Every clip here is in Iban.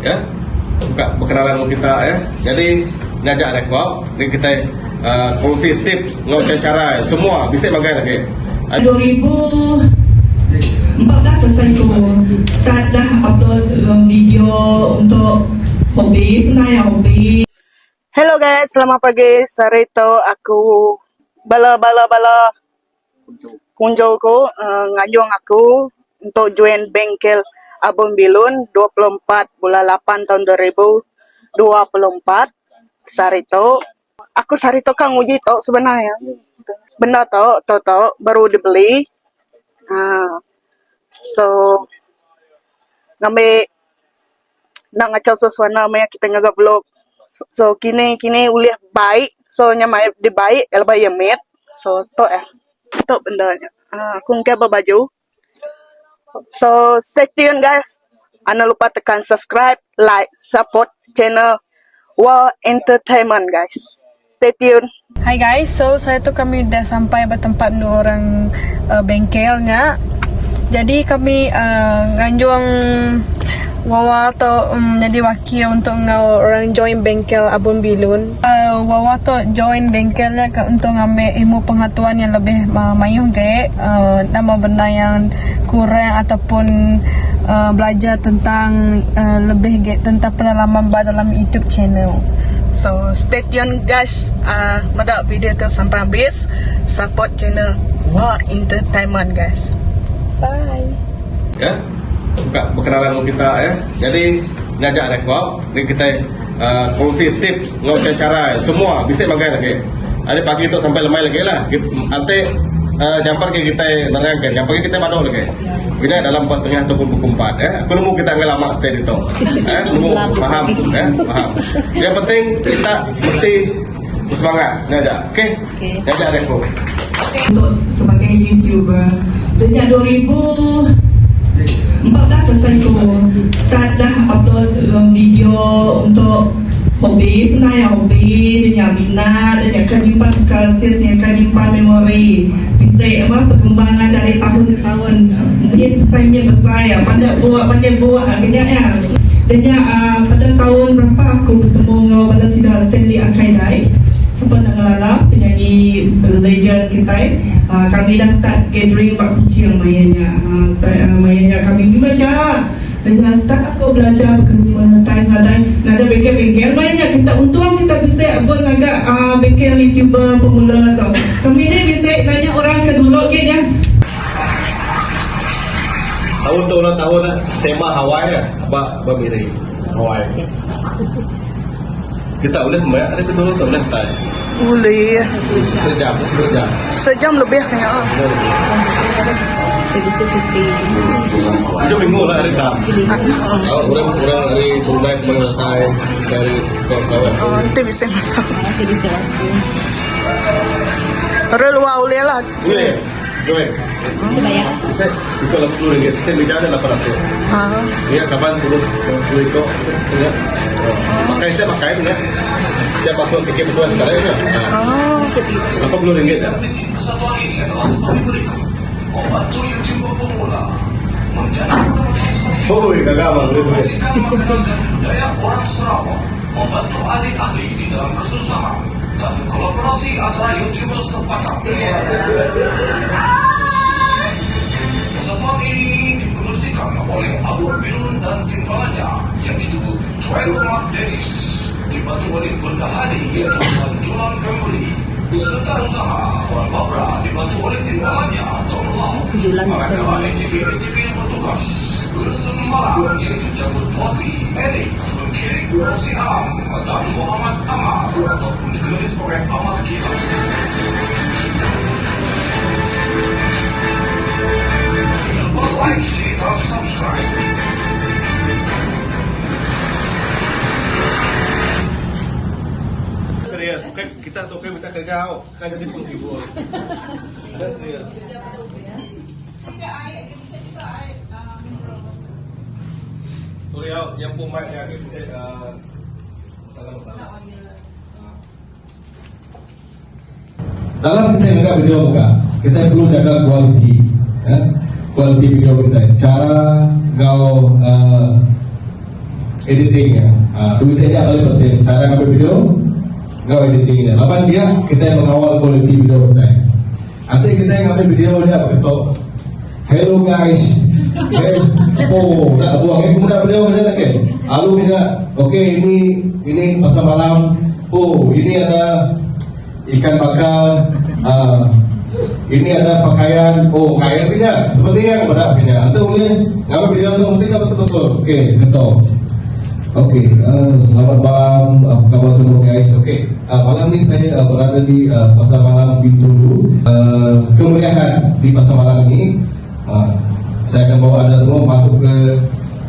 Ya. Buka berkenalan enggau kita ya. Jadi ngajar rekod ni kita uh, kongsi tips enggau cara semua bisi magai lagi. 2014 selesai tu start dah upload um, video untuk hobi sebenarnya hobi. Hello guys, selamat pagi. Sehari tu aku bala bala bala kunjau ku uh, ngayung aku untuk join bengkel Abun Bilun 24 bulan 8 tahun 2024 sehari tu. Aku sehari tu kan nguji tu sebenarnya. Benda tu, tu tu baru dibeli. Uh, so ngambi enda ngachau suasana maya kita ngaga vlog. So kini kini ulih bai so nya mai dibai laban iya mit so tu eh tu benda nya uhh aku engka ba baju. So stay tune guys anang lupa tekan subscribe like support channel Wa Entertainment guys. Stay tune. Hi guys, so saya tu kami dah sampai ba tempat endur orang uh, bengkel nya. Jadi kami uh, nganjung Wawa tu um, jadi wakil untuk enggau orang join bengkel Abun Bilun. Uh, Wawa tu join bengkel nya ke untuk ngambil ilmu pengetahuan yang lebih uh, mayuh ge uh, nama benda yang kurang ataupun uh, belajar tentang uh, lebih ge tentang pengalaman ba dalam YouTube channel. So stay tune guys uh, meda video tu sampai habis. Support channel Wah Entertainment guys. Bye. Ya. Buka berkenalan dengan kita ya. Jadi ngajak rekod ni kita uh, kongsi tips enggau cara semua bisi magai lagi. Hari pagi tu sampai lemai lagi lah. Nanti uh, nyamper ke kita nerangkan, nyamper ke kita madu lagi. Bila dalam 4.30 ataupun pukul 4 ya. Aku nemu kita nggak lama stay di tu. Eh, nemu faham ya, faham. Yang penting kita mesti bersemangat, ni aja. Okey? Okey. Ni aja reko. Untuk sebagai YouTuber. Sejak 2014 selesai tu start dah upload um, video untuk hobi sebenarnya hobi dia minat dia akan nyimpan kasus yang akan nyimpan memori bisa apa perkembangan dari tahun ke tahun dia besarnya besar ya pandai buat pandai buat akhirnya ya dan ya uh, pada tahun berapa aku bertemu dengan pada sida Stanley Akaidai siapa nak ngelala penyanyi legend kita uh, kami dah start gathering buat kucing mainnya uh, start, uh, mainnya kami baca dan start aku belajar berkena monetize nadai nadai bengkel-bengkel mainnya kita untung kita bisa buat agak uh, bengkel youtuber pemula tau kami ni bisa tanya orang ke dulu ke ya Tahun tu ulang tahun lah, tema Hawaii lah, ba ba Miri. Hawaii. Yes. Kita boleh sembahyang ada betul tu boleh tak? Boleh. Sejam, dua jam. Sejam lebih kayaknya. Saya bisa cuti. Itu minggu lah hari tak. Oh, orang orang dari Brunei ke Thai dari ke Sarawak. Oh, nanti bisa masuk. Nanti bisa waktu. Terus luar boleh lah. Boleh. Join. Bisa bayar. Bisa suka 80 ringgit, setiap meja ada 800. Ha. Ya, kapan terus terus 10 ekor ya. Pakai saya pakai ya. Saya masuk ke betul sekarang ya. Oh. 80 ringgit ya. Misi persatuan ini adalah sebagai berikut. Membantu YouTuber pemula menjadi Oh, gagal bang, boleh boleh. memastikan makanan dan budaya orang Sarawak, membantu ahli-ahli di dalam kesusahan, dan kolaborasi antara YouTubers tempatan. Persatuan ini dipengerusikan oleh Abu Bilun dan timbalannya, iaitu Tuan Rumah Dennis, dibantu oleh Bendahari iaitu Tuan Julan Family, serta usaha Tuan Babra dibantu oleh timbalannya Tuan Love, Julan manakala NJK-NJK yang bertugas Wilson Malang iaitu Jabul Fati, Eric, Tuan Kirik, Rosi Alam dan Muhammad Amar ataupun dikenali sebagai Amar Gila. Jangan lupa like, share dan subscribe. Serius, bukan kita tu kan minta kerja, kan jadi penghibur. Serius. Sorry ya, yang pun mic yang ni saya uh, salah-salah. Dalam kita jaga video buka, kita perlu jaga kualiti, ya? Kualiti video kita. Cara kau uh, editing nya. Ah, duit nya paling penting cara ngambil video enggau editing nya. Laban dia kita mengawal kualiti video kitai. Enti kitai ngambil video nya begitu. Hello guys. Hey, oh, nak buang eh muda video macam mana ke? Lalu kita, okey ini ini pasar malam. Oh, ini ada ikan bakar. Ini ada pakaian. Oh, kain punya. Seperti yang berat punya. Atau boleh ngambil video tu mesti kan betul-betul. Okey, betul. Okey, selamat malam. Apa khabar semua guys? Okey, malam ni saya berada di pasar malam Bintulu. Kemeriahan di pasar malam ini. Saya akan bawa anda semua masuk ke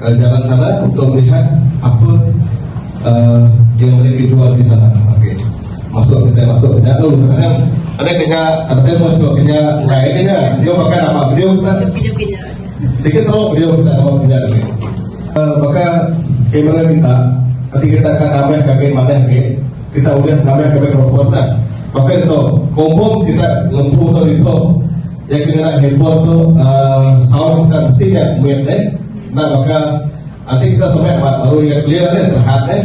jalan sana untuk melihat apa yang mereka jual di sana. Okey. Masuk kita masuk kita lalu kadang ada kena ada temo masuk kena kayak kena dia pakai apa video kita sikit terus video kita nama kita lagi. Maka kamera kita nanti kita akan nambah kaki mana ke kita udah nambah ke mikrofon lah. Maka itu confirm kita ngempu atau itu yang kena handphone tu sound kita mesti ya mute eh. Nah maka nanti kita sampai baru yang clear eh terhad eh.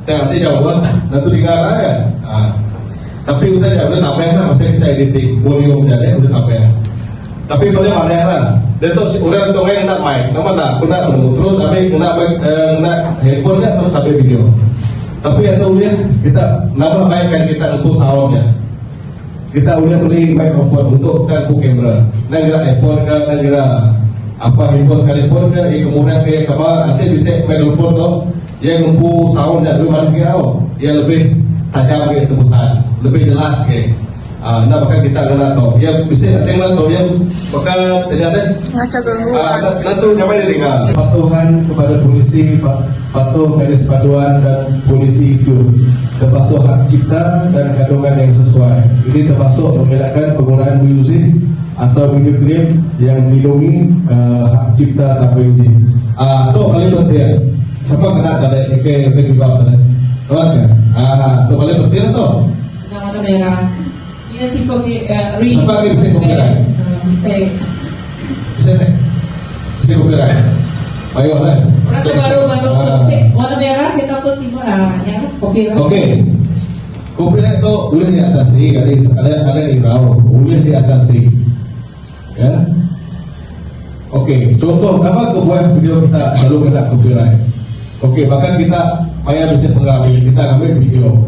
Dan nanti jauh lah, nanti dengar lah ya. Tapi udah ya udah tambah lah, maksudnya kita editing volume nya deh udah tambah. Tapi boleh mana lah. Dia tu si orang tu orang nak mic, nama nak aku nak menunggu terus habis nak mic, nak handphone nya terus habis video. Tapi atau boleh kita nambah baikkan kita untuk soundnya. Kita boleh beli mikrofon untuk nak ku kamera. Nak kira iPhone ke, nak kira apa handphone sekalipun ke, yang kemudian ke yang apa, nanti bisa mikrofon tu yang mampu sound yang lebih manis ke tau, yang lebih tajam ke sebutan, lebih jelas ke. Nak bakal kita kena tahu. Ya bisa nanti kena tahu yang bakal tidak ada. Ngaca gangguan. Nanti nyaman didengar. Patuhan kepada polisi, patuh garis paduan dan polisi itu termasuk hak cipta dan kandungan yang sesuai. Ini termasuk mengelakkan penggunaan muzik atau video klip yang melindungi hak cipta tanpa izin. Tu paling penting. Siapa kena tadi? Okey, okey juga tadi. Tuan kan? Tu paling penting tu. Nama merah. Ini si kopi Siapa lagi bisa copyright? Mistake. Bisa ni? Bisa copyright? Ayo lah. Orang tu baru-baru warna merah kita pun semua ya copyright. Okey. Copyright tu boleh diatasi, ada ada ada di bawah, boleh diatasi. Ya. Okey, contoh kenapa aku buat video kita selalu kena copyright. Okey, bahkan kita bayar bisa pengaruh, kita ambil video.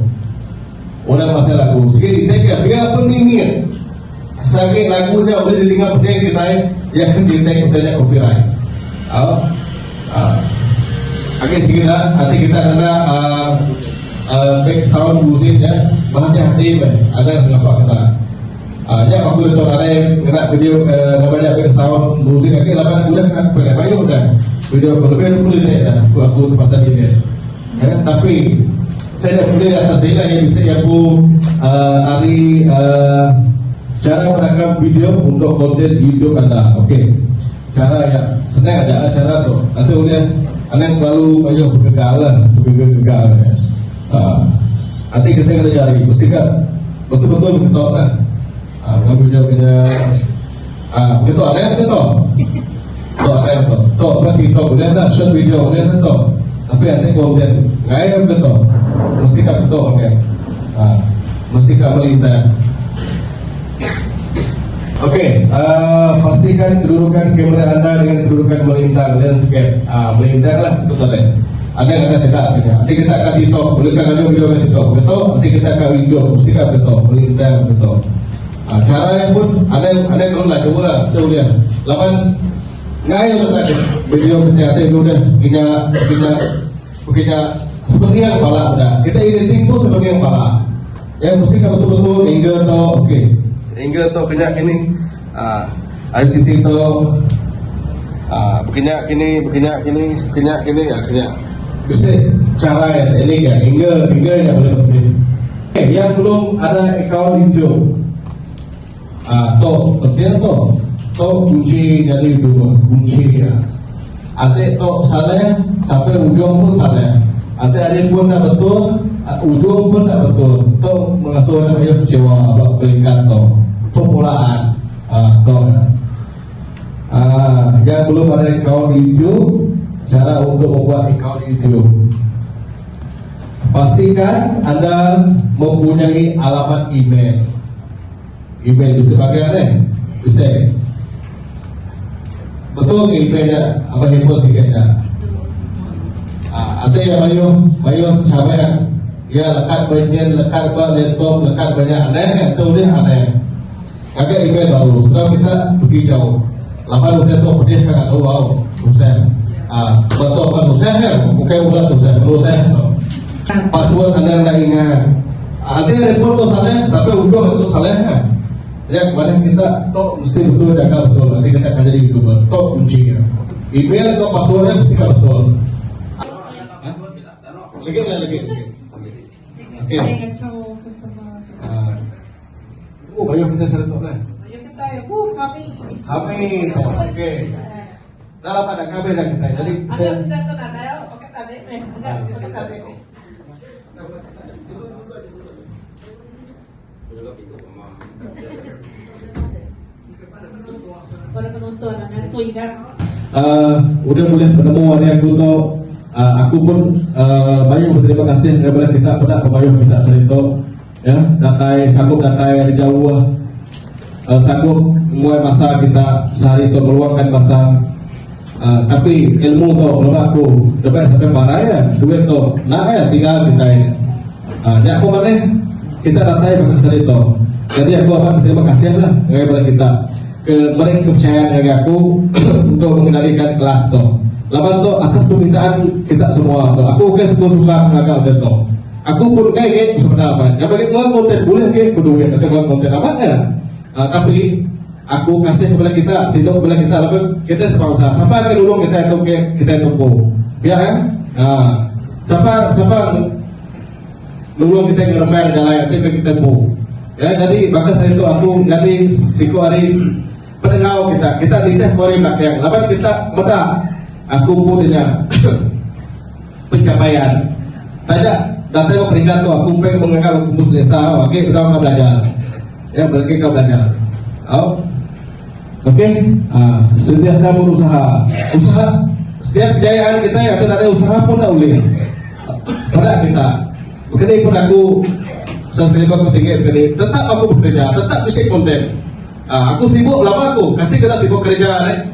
Orang masih lagu, sikit di take ya, biar pun ni Sakit lagunya boleh didengar pendek kita yang akan di take katanya copyright. Oh. Okey, sikit lah. Nanti kita kena back sound musiknya berhati-hati ben. Ada yang sengapak kena. Ya aku dah tahu ada yang kena video namanya back sound musik okey lapan udah kena copyright. Baik udah. Video aku lebih boleh take dah. Aku terpaksa ni. Ya, tapi saya boleh di atas ini yang bisa yang aku hari cara merakam video untuk konten YouTube anda. Okey. Cara yang senang ada cara tu. Nanti boleh anda terlalu banyak bergegal lah, bergegal ya. Nanti kita kena cari, mesti kan betul-betul betul lah. Ngambil video kena betul ada yang betul. Betul ada yang betul. Tok berarti tok boleh tak short video boleh tak tok. Tapi nanti konten ngai betul. Mesti tak betul okey. Mesti tak melintang. Okey, pastikan kedudukan kamera anda dengan kedudukan melintang landscape. Melintang lah betul tak? Ada yang ada tidak punya. Nanti kita akan TikTok, boleh kan ada video kat TikTok, betul? Nanti kita akan video, mesti kan betul, melintang betul. Cara yang pun ada ada yang kalau lah, lah, betul dia. Lapan ngai lah video kita ada yang udah punya punya punya seperti yang kepala dah. Kita editing pun seperti yang kepala. Ya mesti kan betul-betul angle atau okey. Angle tu kena kini. ITC tu berkenyak kini, berkenyak kini, berkenyak kini, ya kenyak. Bisa cara yang ini kan, angle, angle yang boleh penting. Okay, yang belum ada account YouTube. Tok penting tu. Tok kunci jadi YouTuber, kunci ya. Ate tok salah sampai ujung pun salah. Ate ada pun dah betul, ujung pun dah betul. Tok mengasuh orang banyak kecewa abang peringkat tok. Permulaan. Tok. Yang belum ada account YouTube, cara untuk membuat akaun YouTube. Pastikan anda mempunyai alamat email. Email bisa pakai ada? Bisa. Betul ke emailnya? Apa handphone sikitnya? Ah, ada yang mayu, mayu cabai ya lekat banyak, lekat ba laptop, lekat banyak aneh, itu dia aneh. Agak email baru, sekarang kita pergi jauh. Lapan udah tu pedih kan, oh wow, susah. Ah, betul apa susah ya? Bukan udah susah, perlu saya. Password anda nak ingat. Ada yang report tu salah, sampai ujung itu salah ya. Ya, kepada kita tok mesti betul jaga betul. Nanti kita akan jadi youtuber. Tok kuncinya. Email atau passwordnya mesti betul. Hah? Lagi lagi lagi. Okey. Ngacau customer. Ah. Oh, banyak kita sering lah. Ayo kita ya, bu kami. Amin. Okey. Dalam ada kabel dah kita. Jadi kita Ada sudah tuh ada ya, pakai tadi, eh, enggak, pakai tadi. Para penonton, anda tuh ingat. Udah boleh bertemu hari aku tu aku pun banyak berterima kasih kepada kita pada pemayuh kita serito ya datai sanggup datai dari jauh sanggup mulai masa kita sehari tu meluangkan masa tapi ilmu tu lepas aku lepas sampai parah ya duit tu nak ya tinggal kita ini ya aku mana kita datai bahkan serito jadi aku amat berterima kasih lah kepada kita ke mereka kepercayaan dari aku untuk mengendalikan kelas tu. Laban tu atas permintaan kita semua tu. Aku ke suka-suka ngagak tu. Aku pun kayak ke sebenarnya. Yang bagi keluar konten boleh ke aku duit atau keluar konten apa ya. Tapi aku kasih kepada kita, sidok kepada kita, lalu kita sebangsa. Siapa yang nulung kita itu ke kita itu ko. Biar kan? Ah, siapa siapa nulung kita ngeremer jalan nanti kita bu. Ya, jadi bahkan saya itu aku jadi siku hari penengau kita, kita diteh kori belakang. Laban kita medak aku punya pencapaian. Tanya datang peringkat tu aku pengen menganggap aku selesa, okey, udah kau belajar. Ya, berarti kau belajar. Oh. Okey, ah, sentiasa berusaha. Usaha setiap kejayaan kita ya tidak ada usaha pun tak boleh. Pada kita. Okey, pun aku subscriber aku tinggi begini, tetap aku bekerja, tetap bisa konten. Ah, aku sibuk lama aku, nanti kena sibuk kerja eh.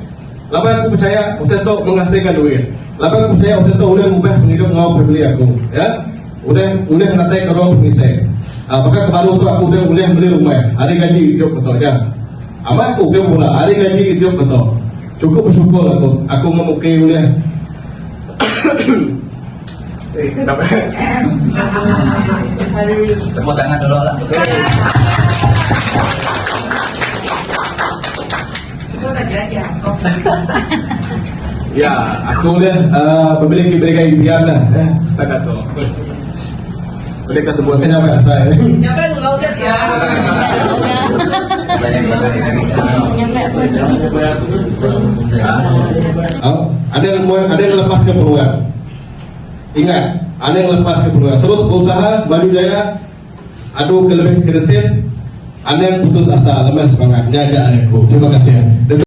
Lama aku percaya untuk menghasilkan duit. Lama aku percaya untuk boleh mengubah penghidup ngau family aku, ya. Udah udah nanti ke ruang pemisah. Ah, bahkan kemarin tu aku udah boleh beli rumah. Hari gaji hidup betul ya. Amat aku udah mula hari gaji hidup betul. Cukup bersyukur aku. Aku memukai boleh. Eh, kenapa? Tepuk tangan dulu lah. Ya, aku udah memiliki mereka impian lah. Eh, setakat tu. Boleh kau sebutkan apa saya? Nyampe ulau ya. Oh, ada yang mau, ada yang lepas ke peluang. Ingat, ada yang lepas ke peluang. Terus berusaha, maju jaya, adu ke lebih kreatif. Ada yang putus asa, lemah semangat. Ini aja aku. Terima kasih.